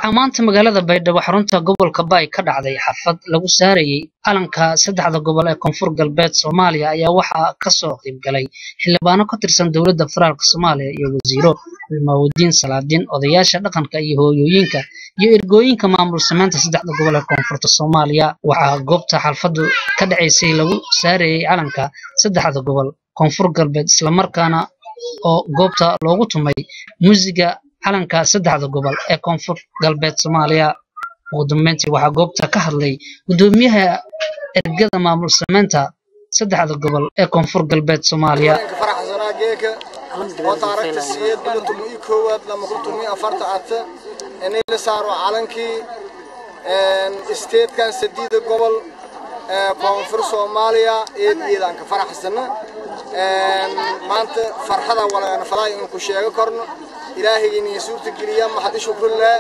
Waxaa maanta magaalada Baydhabo xarunta gobolka Bay ka dhacday xaflad lagu saarayay calanka saddexda gobol ee Koonfur Galbeed Soomaaliya ayaa waxaa ka soo qayb galay xildhibaano ka tirsan dowladda federaalka Soomaaliya iyo wasiiro, Mawdiin Salaadiin, odayaasha dhaqanka iyo hooyooyinka iyo ergooyinka maamul sameynta saddexda gobol ee Koonfurta Soomaaliya. Waxaa goobta xafladdu ka dhacaysay lagu saarayay calanka saddexda gobol Koonfur Galbeed, isla markaana oo goobta loogu tumay muusiga calanka saddexda gobol ee Koonfur Galbeed Soomaaliya. Ugu dambeyntii waxaa goobta ka hadlay gudoomiyaha ergada maamul sameynta saddexda gobol ee Koonfur Galbeed Soomaaliya. Oo taariikhda 8/11/2014 ata inay la saaro calankii isteedkan 8 gobol Koonfur Soomaaliya. Eed aan ka faraxsana maanta farxada walaana falay in ku sheego korno ilaahaygiina suurta geliya maxad shukrillah.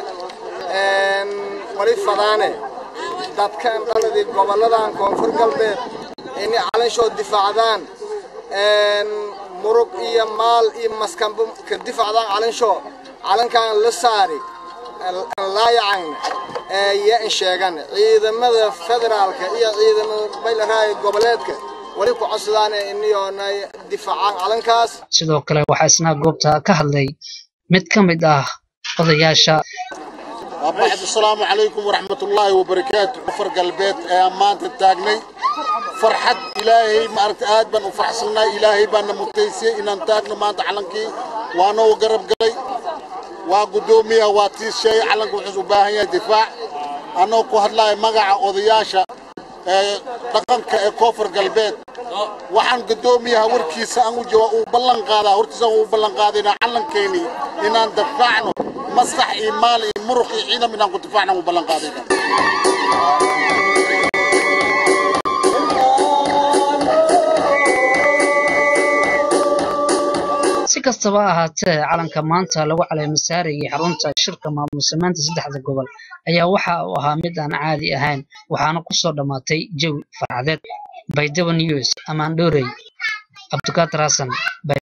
Wali fadaane dadkan dhaladii goboladan Koonfur Galbeed inay calanshoo difaacdaan, murug iyo maal iyo maskanba ka difaacdaan calanshoo, calankan la saari laayacayna yaa in sheegan ciidamada federaalka iyo ciidamada baylaraayo goboleedka wali ku codsadaan inay difaacaan calankaas. Sidoo kale waxaa isna goobta ka hadlay mid ka mid ah odayaasha. Baxd, asalaamu calaykum waraxmatullaahi wabarakaatu. Koonfur Galbeed ayaa maanta taagnay farxad. Ilaahay maaragta aad baan u faraxsannahay. Ilaahay baan na mutaysiyey inaan taagno maanta. Calankii waa noo garab galay, waa guddoomiyaha, waa tii sheegay calanka wuxuu u baahan yahay difaac. Anoo ku hadlaya magaca odayaasha ee dhaqanka ee Koonfur Galbeed, waxaan guddoomiyaha warkiisa aan u jawaab uu ballan qaadaa hortiisa uu ballan qaadaynaa calankeennii inaan difaacno, maskax iyo maal iyo muruq iyo ciidan inaan ku difaacno uu ballan qaadayna. Si kastaba ahaatee, calanka maanta lagu caleemo saarayay xarunta shirka maamul sameynta saddexda gobol ayaa waxa uu ahaa mid aan caadi ahayn, waxaana ku soo dhammaatay jawi farxadeed. Baydhabo News, Amaan Dhoorey, Cabdiqaadir Xasan.